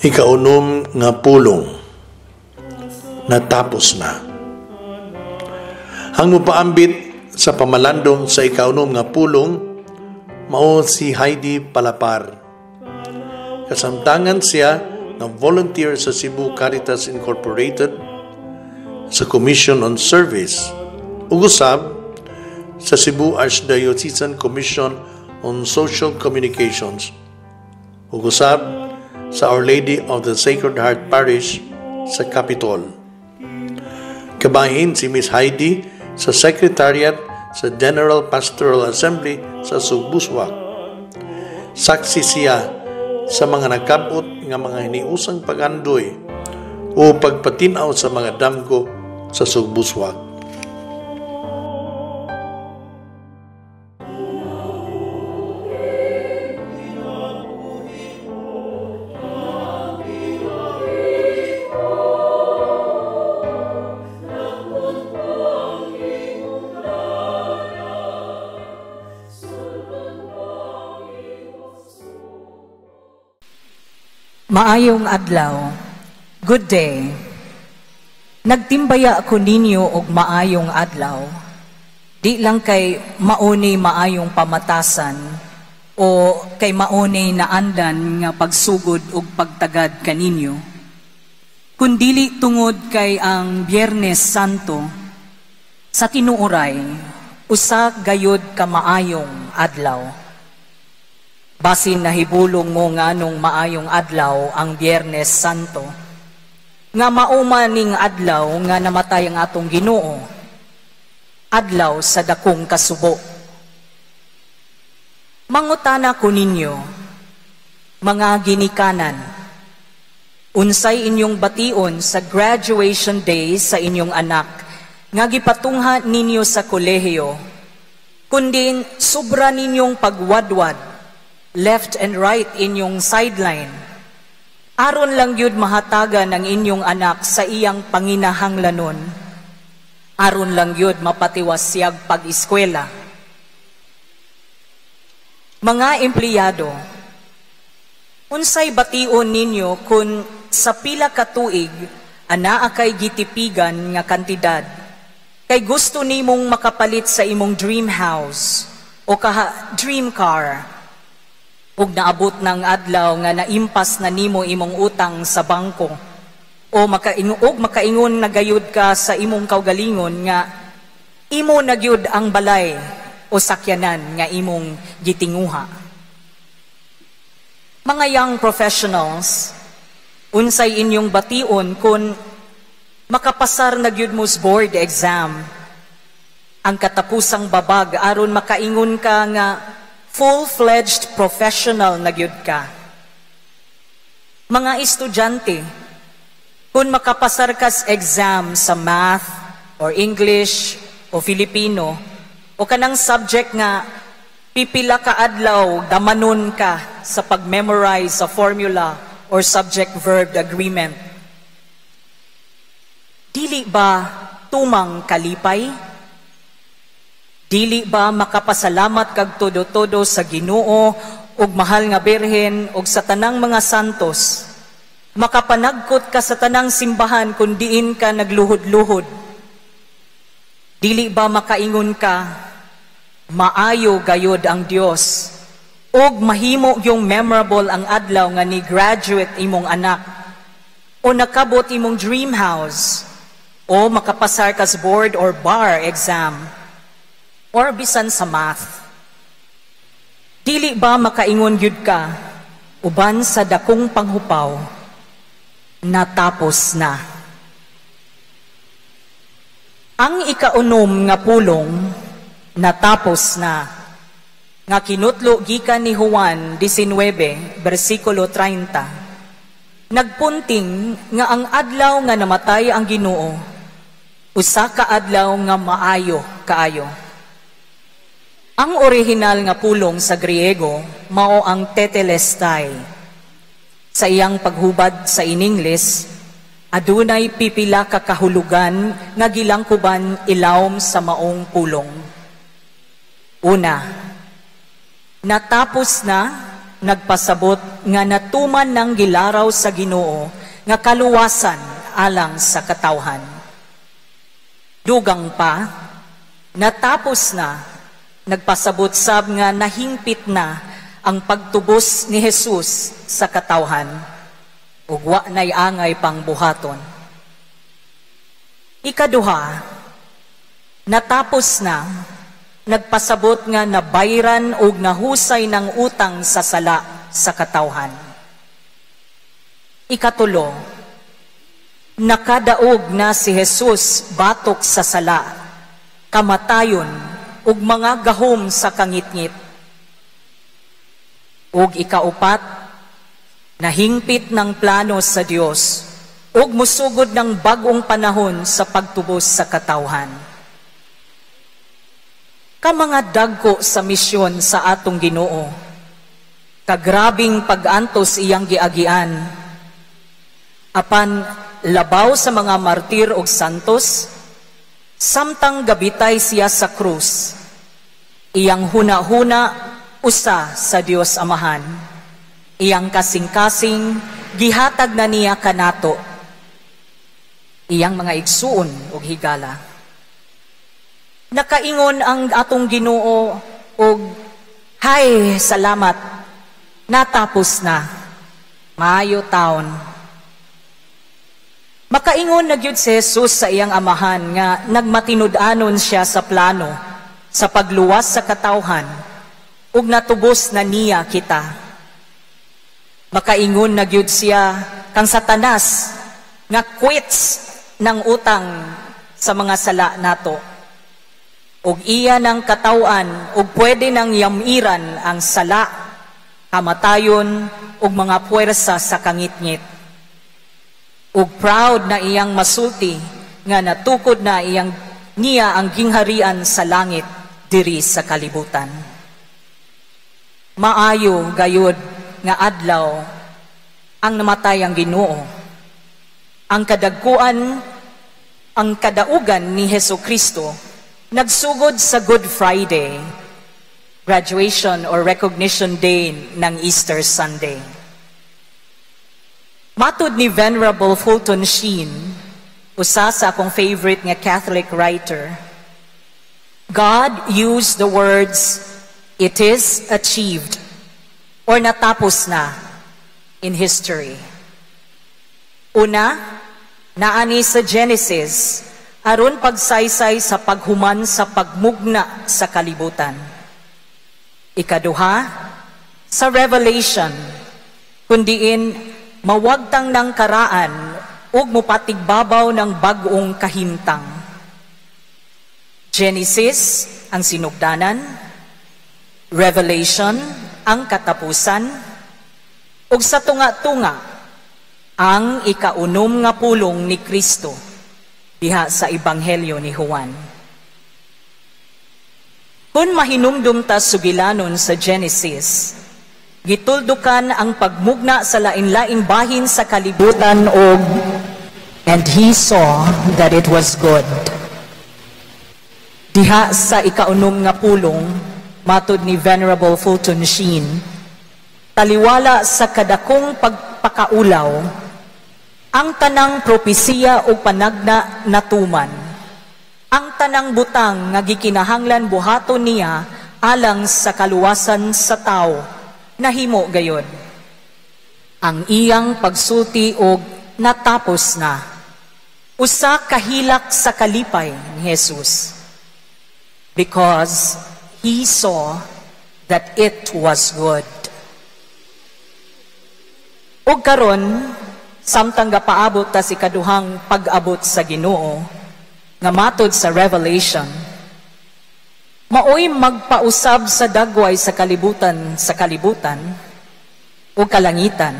Ikaunom nga pulong, natapos na. Ang mupaambit sa pamalandong sa ikaunom nga pulong mao si Heidi Palapar. Kasamtangan siya nga volunteer sa Cebu Caritas Incorporated sa Commission on Service ug usab sa Cebu Archdiocesan Commission on Social Communications ug usab sa Our Lady of the Sacred Heart Parish sa Capitol. Kabahin si Miss Heidi sa Secretariat sa General Pastoral Assembly sa Sugbo-Swak. Saksi siya sa mga nakabot nga mga hiniusang pagandoy o pagpatinaw sa mga damgo sa Sugbo-Swak. Maayong adlaw. Good day. Nagtimbaya ako ninyo og maayong adlaw. Di lang kay mauni maayong pamatasan o kay mauni naandan nga pagsugod og pagtagad kaninyo. Kundili tungod kay ang Biyernes Santo sa tinuoray usa gayud ka maayong adlaw. Basin nahibulong mo nganong maayong adlaw ang Biyernes Santo, nga mauma ning adlaw nga namatay ang atong Ginoo, adlaw sa dakong kasubo. Mangutana ko ninyo, mga ginikanan, unsay inyong bation sa graduation day sa inyong anak nga gipatungha ninyo sa kolehiyo, kundin sobra ninyong pagwadwad, left and right inyong sideline, aron lang yun mahatagan ang inyong anak sa iyang panginahanglanon, aron lang yun mapatiwas siyag pag-eskwela. Mga empleyado, unsay bation ninyo kung sa pila ka tuig anaa kay gitipigan nga kantidad kay gusto nimong makapalit sa imong dream house o kaha dream car, ug naabot ng adlaw nga naimpas na nimo imong utang sa bangko o makaingon na gayud ka sa imong kaugalingon nga imo na gyud ang balay o sakyanan nga imong gitinguha. Mga young professionals, unsay inyong bation kung makapasar na gyud mo sa board exam, ang katapusang babag aron makaingon ka nga full-fledged professional na gyud ka. Mga estudyante, kung makapasar kas exam sa math or English o Filipino o kanang subject nga pipila ka adlaw damanon ka sa pag-memorize sa formula or subject-verb agreement, dili ba tumang kalipay? Dili ba makapasalamat kag todo-todo sa Ginoo ug mahal nga Birhen ug sa tanang mga santos? Makapanagkot ka sa tanang simbahan kun diin ka nagluhod-luhod. Dili ba makaingon ka, maayo gayod ang Dios, ug mahimo yung memorable ang adlaw nga ni graduate imong anak, o nakabot imong dream house, o makapasar kas board or bar exam, or bisan sa math. Dili ba makaingon gyud ka uban sa dakong panghupaw, natapos na. Ang ikaunom nga pulong, natapos na, nga kinutlo gikan ni Juan 19, bersikulo 30, nagpunting nga ang adlaw nga namatay ang Ginoo, usa ka adlaw nga maayo kaayo. Ang orihinal nga pulong sa Griego mao ang tetelestai. Sa iyang paghubad sa Iningles, adunay pipila ka kahulugan nga gilangkuban ilawom sa maong pulong. Una, natapos na nagpasabot nga natuman ng gilaraw sa Ginoo nga kaluwasan alang sa katawhan. Dugang pa, natapos na, nagpasabot sab nga nahingpit na ang pagtubos ni Jesus sa katawhan ug wa nay angay pang buhaton. Ikaduha, natapos na, nagpasabot nga nabayran og nahusay ng utang sa sala sa katawhan. Ikatulo, nakadaog na si Jesus batok sa sala, kamatayon ug mga gahom sa kangitngit. Ug ikaupat, nahingpit ng plano sa Dios ug musugod ng bag-ong panahon sa pagtubos sa katawhan. Kamanga dagko sa misyon sa atong Ginoo. Kagrabing pag-antos iyang giagian. Apan labaw sa mga martir og santos, samtang gabitay siya sa krus, iyang huna-huna usa sa Dios Amahan. Iyang kasing-kasing gihatag na niya kanato. Iyang mga igsuon og higala. Nakaingon ang atong Ginoo og, "Hay, salamat, natapos na. Maayo taon." Makaingon na gyud si Jesus sa iyang Amahan nga nagmatinud-anon siya sa plano sa pagluwas sa katawhan ug natubos na niya kita. Makaingon na gyud siya kang Satanas nga quits ng utang sa mga sala nato. Ug iya ng katawan ug pwede nang yamiran ang sala, kamatayon ug mga puwersa sa kangitngit. Ug proud na iyang masulti nga natukod na iyang niya ang gingharian sa langit diri sa kalibutan. Maayo gayud nga adlaw ang namatay ang Ginoo. Ang kadagkuan, ang kadaugan ni Heso Kristo nagsugod sa Good Friday, graduation or recognition day ng Easter Sunday. Matud ni Venerable Fulton Sheen, usa sa akong favorite nga Catholic writer, God used the words, "It is achieved," or "natapos na," in history. Una, naani sa Genesis, aron pagsaysay sa paghuman sa pagmugna sa kalibutan. Ikaduha, sa Revelation, kundiin mawagtang ng karaan ug mupatigbabaw ng bag-ong kahimtang. Genesis ang sinugdanan, Revelation ang katapusan, ug sa tunga-tunga ang ikaunom nga pulong ni Kristo diha sa Ebanghelyo ni Juan. Kung mahinumdum ta sugilanon sa Genesis, gituldukan ang pagmugna sa lain-laing bahin sa kalibutan og "And he saw that it was good." Diha sa ikaunom nga pulong, matod ni Venerable Fulton Sheen, taliwala sa kadakong pagpakaulaw, ang tanang propesiya o panagna natuman. Ang tanang butang nga gikinahanglan buhaton niya alang sa kaluwasan sa tao, nahimo gayon. Ang iyang pagsulti og "natapos na," usa kahilak sa kalipay ni Jesus. Because he saw that it was good. Ug karon, samtang gapaabot ta sa ikaduhang pag-abot sa Ginoo, nga matod sa Revelation, maoy magpausab sa dagway sa kalibutan o kalangitan,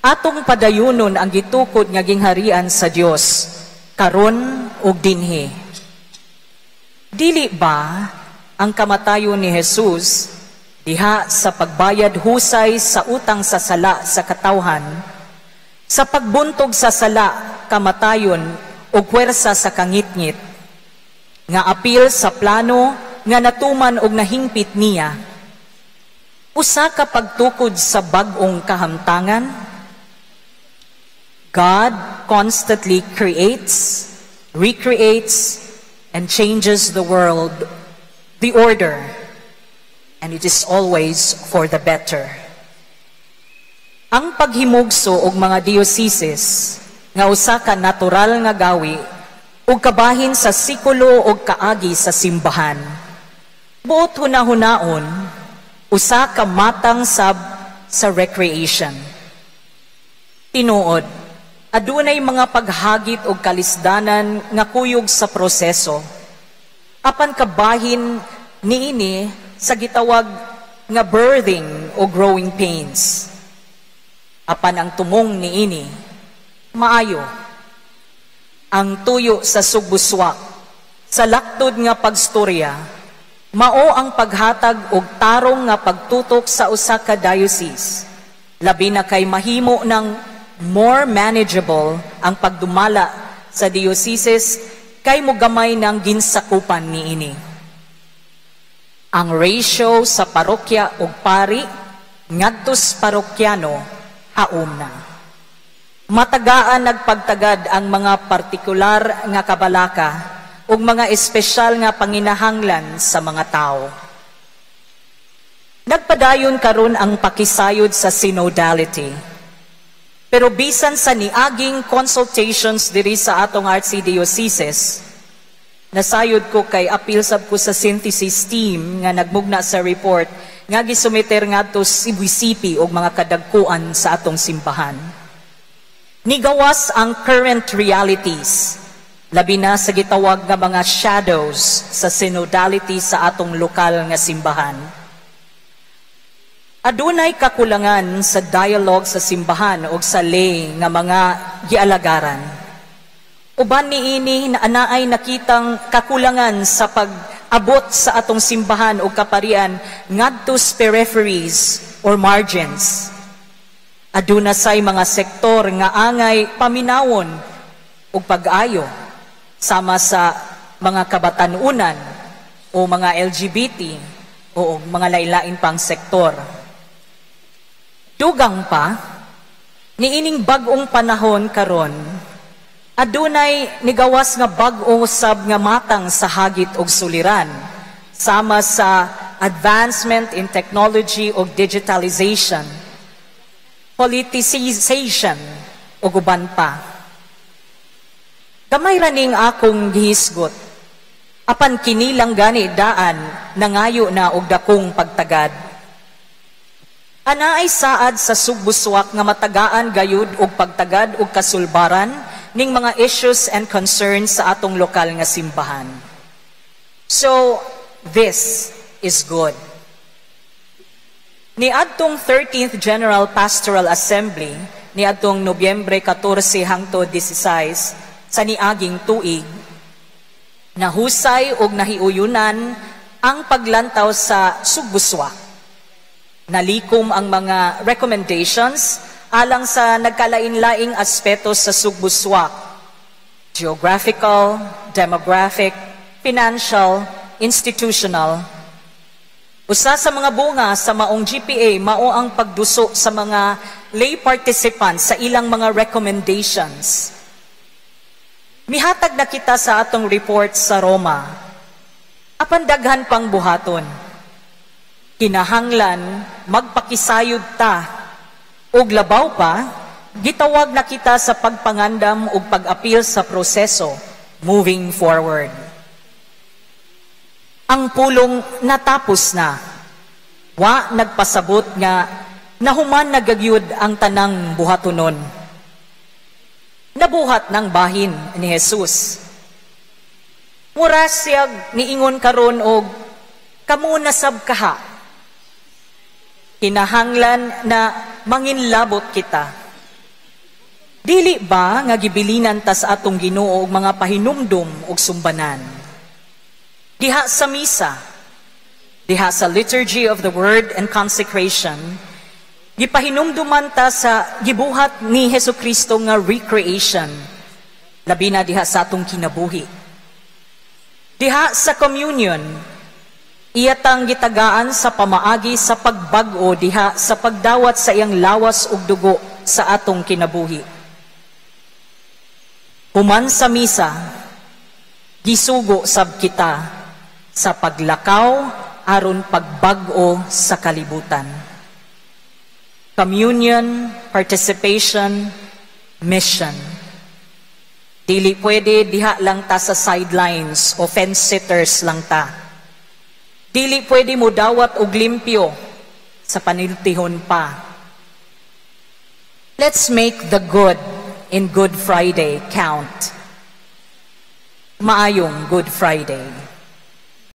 atong padayunon ang gitukod nga gingharian sa Dios karon ug dinhi. Dili ba ang kamatayon ni Jesus diha sa pagbayad husay sa utang sa sala sa katawhan, sa pagbuntog sa sala, kamatayon o puwersa sa kangitngit, nga apil sa plano nga natuman og nahingpit niya? Usa ka pagtukod sa bag-ong kahamtangan? God constantly creates, recreates, and changes the world, the order, and it is always for the better. Ang paghimugso og mga dioceses nga usa ka natural nga gawi ug kabahin sa sikulo og kaagi sa simbahan. Buot hunahunaon, usa ka matang sab sa recreation. Tinuod, adunay mga paghagit og kalisdanan nga kuyog sa proseso. Apan kabahin niini sa gitawag nga birthing o growing pains. Apan ang tumong niini, maayo. Ang tuyo sa Sugbo SWAC, sa laktod nga pagstorya, mao ang paghatag og tarong nga pagtutok sa usa ka diocese. Labi na kay mahimo ng more manageable ang pagdumala sa dioceses kay mogamay ng ginsakupan niini. Ang ratio sa parokya ug pari ngadto sa parokyano haom na. Matagaan nagpagtagad ang mga partikular nga kabalaka ug mga espesyal nga panginahanglan sa mga tao. Nagpadayon karon ang pakisayod sa synodality. Pero bisan sa niaging consultations diri sa atong archdioceses, nasayod ko kay apil sab ko sa synthesis team nga nagmugna sa report nga gisumiter ngadto CBCP og mga kadagkuan sa atong simbahan. Nigawas ang current realities, labi na sa gitawag nga mga shadows sa synodality sa atong lokal nga simbahan. Adunay kakulangan sa dialogue sa simbahan o sa lay nga mga gialagaran. Uban niini na anaay nakitang kakulangan sa pag-abot sa atong simbahan o kaparian ngadto sa peripheries or margins. Aduna say mga sektor nga angay paminawon ug pag-ayo sama sa mga kabatanunan o mga LGBT o mga lain-lain pang sektor. Dugang pa, niining bag-ong panahon karon, adunay nigawas nga bag-o sab nga matang sa hagit og suliran sama sa advancement in technology ug digitalization, politicization ug uban pa. Gamay ra ning akong gihisgot. Apan kini lang gani daan nangayo na og dakong pagtagad. Anaay saad sa Sugbo SWAC nga matagaan gayud og pagtagad og kasulbaran ning mga issues and concerns sa atong lokal nga simbahan. So, this is good. Niadtong 13th General Pastoral Assembly, niadtong Nobyembre 14 hangtod 16 sa niaging tuig, nahusay og nahiuyunan ang paglantaw sa Sugbo SWAC. Nalikom ang mga recommendations alang sa nagkalain-laing aspeto sa Sugbo SWAC: geographical, demographic, financial, institutional. Usa sa mga bunga sa maong GPA mao ang pagduso sa mga lay participants sa ilang mga recommendations. Mihatag na kita sa atong report sa Roma. Apan daghan pang buhaton. Kinahanglan magpakisayod ta ug labaw pa, gitawag na kita sa pagpangandam ug pag-apil sa proseso moving forward. Ang pulong "natapos na," wa nagpasabot nga nahuman na gyud ang tanang buhatonon. Nabuhat ng bahin ni Jesus. Mura siyag niingon karon og kamo na sab kaha. Kinahanglan na manginlabot kita. Dili ba nga gibilinan ta sa atong Ginoo og mga pahinumdum ug sumbanan? Diha sa misa, diha sa liturgy of the word and consecration, gipahinumduman ta sa gibuhat ni Hesus Kristo nga recreation, labi na diha sa atong kinabuhi. Diha sa communion, Iya tang gitagaan sa pamaagi sa pagbag-o diha sa pagdawat sa iyang lawas ug dugo sa atong kinabuhi. Human sa misa, gisugo sab kita sa paglakaw aron pagbag-o sa kalibutan. Communion, participation, mission. Dili pwede diha lang ta sa sidelines o fence sitters lang ta. Dili pwede mo dawat og limpyo sa paniltihon pa. Let's make the good in Good Friday count. Maayong Good Friday.